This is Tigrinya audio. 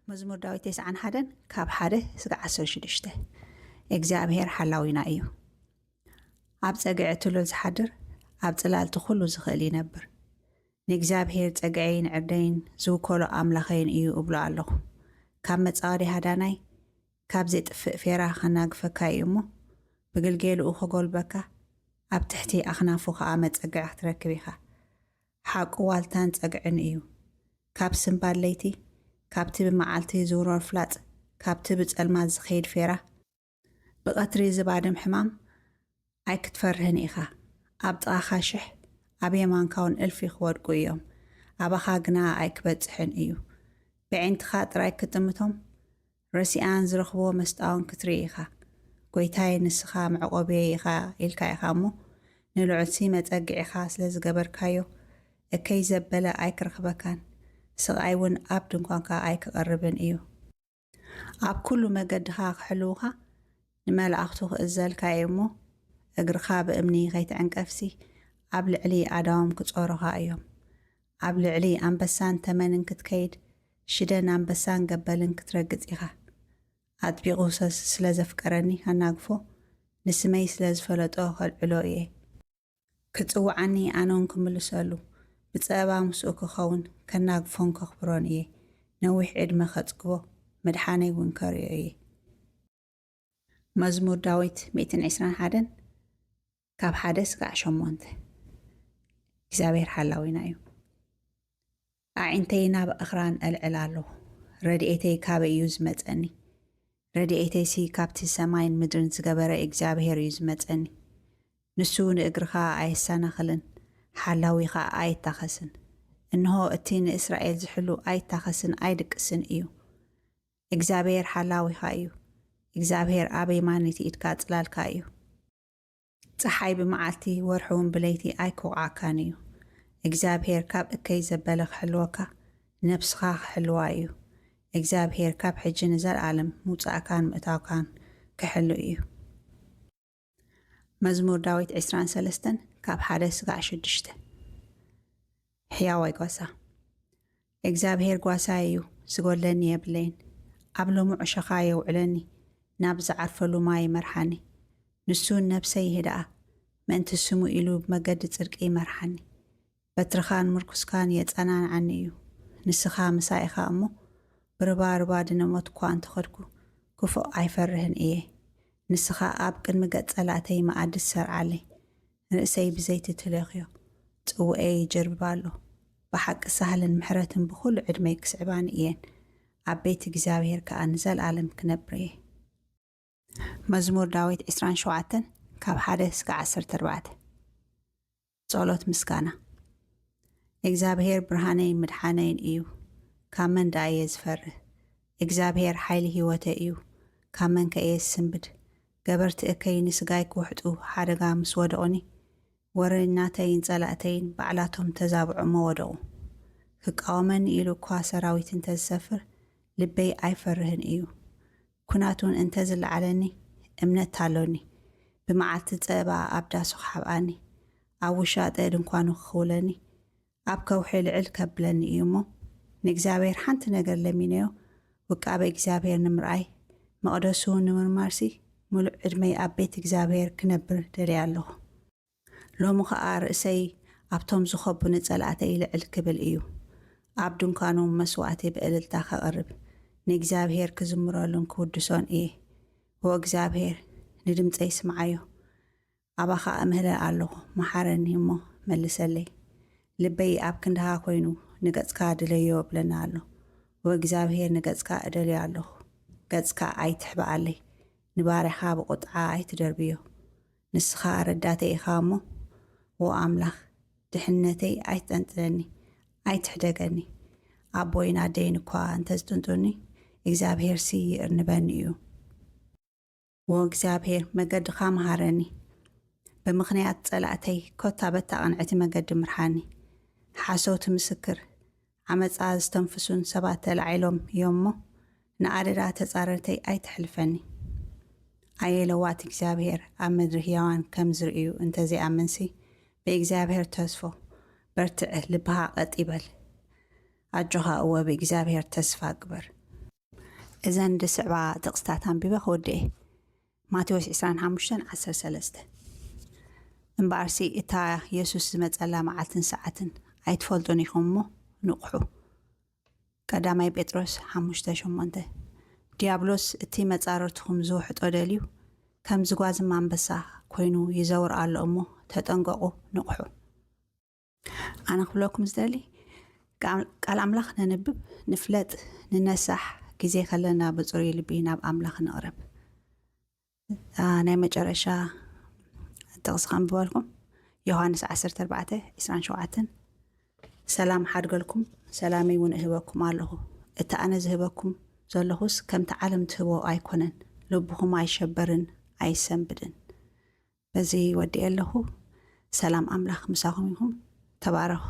መዝሙር ዳዊት ተስዓን ሓደን ካብ ሓደ እስከ ዓሰርተ ሽዱሽተ። እግዚኣብሔር ሓላዊና እዩ። ኣብ ጸግዒ ትሉል ዝሓድር፣ ኣብ ጽላልቲ ኩሉ ዝኽእል ይነብር። ንእግዚኣብሔር ጸግዐይን ዕርደይን ዝውከሎ ኣምላኸይን እዩ እብሎ ኣለኹ። ካብ መጻወዲ ሃዳናይ፣ ካብ ዜጥፍእ ፌራ ኸናግፈካ እዩ እሞ፣ ብግልጌልኡ ኸጎልበካ፣ ኣብ ትሕቲ ኣኽናፉ ኸኣ መጸግዒ ክትረክብ ኢኻ። ሓቁ ዋልታን ጸግዕን እዩ። ካብ ስንባድ ለይቲ፣ ካብቲ ብመዓልቲ ዝውረር ፍላጽ፣ ካብቲ ብጸልማት ዝኸይድ ፌራ፣ ብቐትሪ ዝባድም ሕማም ኣይክትፈርህን ኢኻ። ኣብ ጥቓኻ ሽሕ፣ ኣብ የማንካ እውን እልፊ ክወድቁ እዮም፣ ኣባኻ ግና ኣይክበጽሕን እዩ። ብዒንትኻ ጥራይ ክጥምቶም፣ ረሲኣን ዝረኽብዎ መስጣውን ክትርኢ ኢኻ። ጐይታይ፣ ንስኻ መዕቆብየይ ኢኻ ኢልካ ኢኻ እሞ፣ ንልዑልሲ መጸግዒኻ ስለ ዝገበርካዮ፣ እከይ ዘበለ ኣይክረኽበካን፣ ስቓይ እውን ኣብ ድንኳንካ ኣይክቐርብን እዩ። ኣብ ኩሉ መገድኻ ክሕልውኻ ንመላእኽቱ ክእዘልካ እዩ እሞ፣ እግርኻ ብእምኒ ከይትዕንቀፍሲ፣ ኣብ ልዕሊ ኣዳዎም ክጾሩኻ እዮም። ኣብ ልዕሊ ኣንበሳን ተመንን ክትከይድ፣ ሽደን ኣንበሳን ገበልን ክትረግጽ ኢኻ። ኣጥቢቑ ሰ-፣ ስለ ዘፍቀረኒ ከናግፎ፣ ንስመይ ስለ ዝፈለጦ ከልዕሎ እየ። ክጽውዓኒ ኣነውን ክምልሰሉ፣ ብጸበባ ምስኡ ክኸውን፣ ከናግፎን ከኽብሮን እየ። ነዊሕ ዕድመ ከጽግቦ፣ መድሓነይ እውን ከርእዮ እየ። መዝሙር ዳዊት ሚእትን ዕስራን ሓደን ካብ ሓደ ስጋዕ ሸሞንተ። እግዚኣብሔር ሓላዊና እዩ። ኣዒንተይ ናብ ኣኽራን ኣልዕል ኣለኹ። ረድኤተይ ካበይ እዩ ዝመጸኒ? ረድኤተይሲ ካብቲ ሰማይን ምድርን ዝገበረ እግዚኣብሔር እዩ ዝመጸኒ። ንሱ ንእግርኻ ኣየሰናኽልን፣ ሓላዊ ኸኣ ኣይታኸስን። እንሆ፣ እቲ ንእስራኤል ዝሕሉ ኣይታኸስን ኣይድቅስን እዩ። እግዚኣብሔር ሓላዊኻ እዩ። እግዚኣብሔር ኣብ የማነይቲ ኢድካ ጽላልካ እዩ። ጸሓይ ብመዓልቲ፣ ወርሒ እውን ብለይቲ ኣይክውዓካን እዩ። እግዚኣብሔር ካብ እከይ ዘበለ ክሕልወካ፣ ነብስኻ ክሕልዋ እዩ። እግዚኣብሔር ካብ ሕጂ ንዘለኣለም ምውጻእካን ምእታውካን ክሕሉ እዩ። መዝሙር ዳዊት ዕስራን ሰለስተን ካብ ሓደ ስጋዕ ሽዱሽተ። ሕያዋይ ጓሳ። እግዚኣብሔር ጓሳይ እዩ፣ ዝጎድለኒ የብለይን። ኣብ ልሙዕ ዕሸኻ የውዕለኒ፣ ናብ ዝዓርፈሉ ማይ ይመርሓኒ። ንሱ ነብሰይ ይህድኣ፣ ምእንቲ ስሙ ኢሉ ብመገዲ ጽድቂ ይመርሓኒ። በትርኻን ምርኩስካን የጸናንዓኒ እዩ። ንስኻ ምሳይ ኢኻ እሞ፣ ብርባርባ ድነ ሞት እኳ እንተኸድኩ፣ ክፉእ ኣይፈርህን እየ። ንስኻ ኣብ ቅድሚ ገጽ ጸላእተይ መኣዲ ትሰርዓለይ። ርእሰይ ብዘይቲ ትለኽዮ፣ ጽውኤይ ይጀርብባ ኣሎ። ብሓቂ ሳህልን ምሕረትን ብኹሉ ዕድመይ ክስዕባኒ እየን። ኣብ ቤት እግዚኣብሔር ከኣ ንዘለኣለም ክነብር እየ። መዝሙር ዳዊት ዕስራን ሸውዓተን ካብ ሓደ እስከ ዓሰርተ ኣርባዕተ። ጸሎት ምስጋና። እግዚኣብሔር ብርሃነይን ምድሓነይን እዩ፣ ካብ መን ደኣ እየ ዝፈርህ? እግዚኣብሔር ሓይሊ ህይወተይ እዩ፣ ካብ መን ከ እየ ዝስንብድ? ገበርቲ እከይ ንስጋይ ክውሕጡ ሓደጋ ምስ ወደቑኒ፣ ወረኛተይን ጸላእተይን ባዕላቶም ተዛብዖ እሞ ወደቑ። ክቃወመኒ ኢሉ እኳ ሰራዊት እንተ ዝሰፍር፣ ልበይ ኣይፈርህን እዩ። ኲናት እውን እንተ ዝለዓለኒ፣ እምነት ኣሎኒ። ብመዓልቲ ጸበባ ኣብ ዳሱ ክሓብኣኒ፣ ኣብ ውሻጠ ድንኳኑ ክኽውለኒ፣ ኣብ ከውሒ ልዕል ከብለኒ እዩ እሞ፣ ንእግዚኣብሔር ሓንቲ ነገር ለሚነዮ፣ ውቃበ እግዚኣብሔር ንምርኣይ፣ መቕደሱ ንምርማርሲ፣ ምሉእ ዕድመይ ኣብ ቤት እግዚኣብሔር ክነብር ደልየ ኣለኹ። ሎሚ ኸኣ ርእሰይ ኣብቶም ዝኸቡኒ ጸላእተይ ልዕል ክብል እዩ። ኣብ ድንኳኖም መስዋእቲ ብእልልታ ከቕርብ፣ ንእግዚኣብሔር ክዝምረሉን ክውድሶን እየ። ዎ እግዚኣብሔር፣ ንድምጸይ ስምዓዮ። ኣባኻ እምህለል ኣለኹ፣ መሓረኒ እሞ መልሰለይ። ልበይ ኣብ ክንድኻ ኮይኑ፣ ንገጽካ ድለዮ እብለና ኣሎ። ዎ እግዚኣብሔር፣ ንገጽካ እደልዮ ኣለኹ፣ ገጽካ ኣይትሕብኣለይ። ንባርያኻ ብቑጥዓ ኣይትደርብዮ። ንስኻ ረዳተይ ኢኻ እሞ፣ ዎ ኣምላኽ፣ ድሕነተይ ኣይትጠንጥነኒ፣ ኣይትሕደገኒ። ኣቦይን ኣደይን እኳ እንተ ዝጥንጡኒ፣ እግዚኣብሄርሲ ይእርንበኒ እዩ። ዎ እግዚኣብሄር፣ መገድኻ መሃረኒ። ብምኽንያት ጸላእተይ፣ ኮታ በታ ቐንዕቲ መገዲ ምርሓኒ። ሓሰውቲ ምስክር፣ ዓመጻ ዝተንፍሱን ሰባት ተላዒሎም እዮም እሞ፣ ንኣደዳ ተጻረርተይ ኣይተሕልፈኒ። ኣየ ለዋጥ እግዚኣብሔር፣ ኣብ ምድሪ ህያዋን ከም ዝርእዩ እንተዘይኣምንሲ፣ ብእግዚኣብሔር ተስፎ፣ በርትዕ፣ ልብኻ ቀጥ ይበል። ኣጆኻ፣ እወ፣ ብእግዚኣብሔር ተስፋ ግበር። እዘን ዝስዕባ ጥቕስታት ኣንቢበ ክወድእ እየ። ማቴዎስ ዕስራን ሓሙሽተን ዓሰርተ ሰለስተ። እምበኣርሲ እታ የሱስ ዝመጸላ መዓልትን ሰዓትን ኣይትፈልጡን ኢኹም እሞ ንቕሑ። ቀዳማይ ጴጥሮስ ሓሙሽተ ሸሞንተ። ዲያብሎስ እቲ መጻርርትኹም ዝውሕጦ ደልዩ ከም ዝጓዝም ኣንበሳ ኮይኑ ይዘውር ኣሎ እሞ ተጠንቀቑ፣ ንቕሑ። ኣነ ክብለኩም ዝደሊ ቃል ኣምላኽ ነንብብ፣ ንፍለጥ፣ ንነሳሕ፣ ግዜ ከለና ብጽሩይ ልቢ ናብ ኣምላኽ ንቕረብ። ናይ መጨረሻ ጥቕሲ ከንብበልኩም። ዮሃንስ ዓሰርተ ኣርባዕተ ዕስራን ሸውዓተን። ሰላም ሓድገልኩም፣ ሰላመይ እውን እህበኩም ኣለኹ። እቲ ኣነ ዝህበኩም ዘለኹስ ከምቲ ዓለም ትህቦ ኣይኮነን። ልብኹም ኣይሸበርን ኣይሰንብድን። በዚ ወዲኤ ኣለኹ። ሰላም ኣምላኽ ምሳኹም ይኹን። ተባረኹ።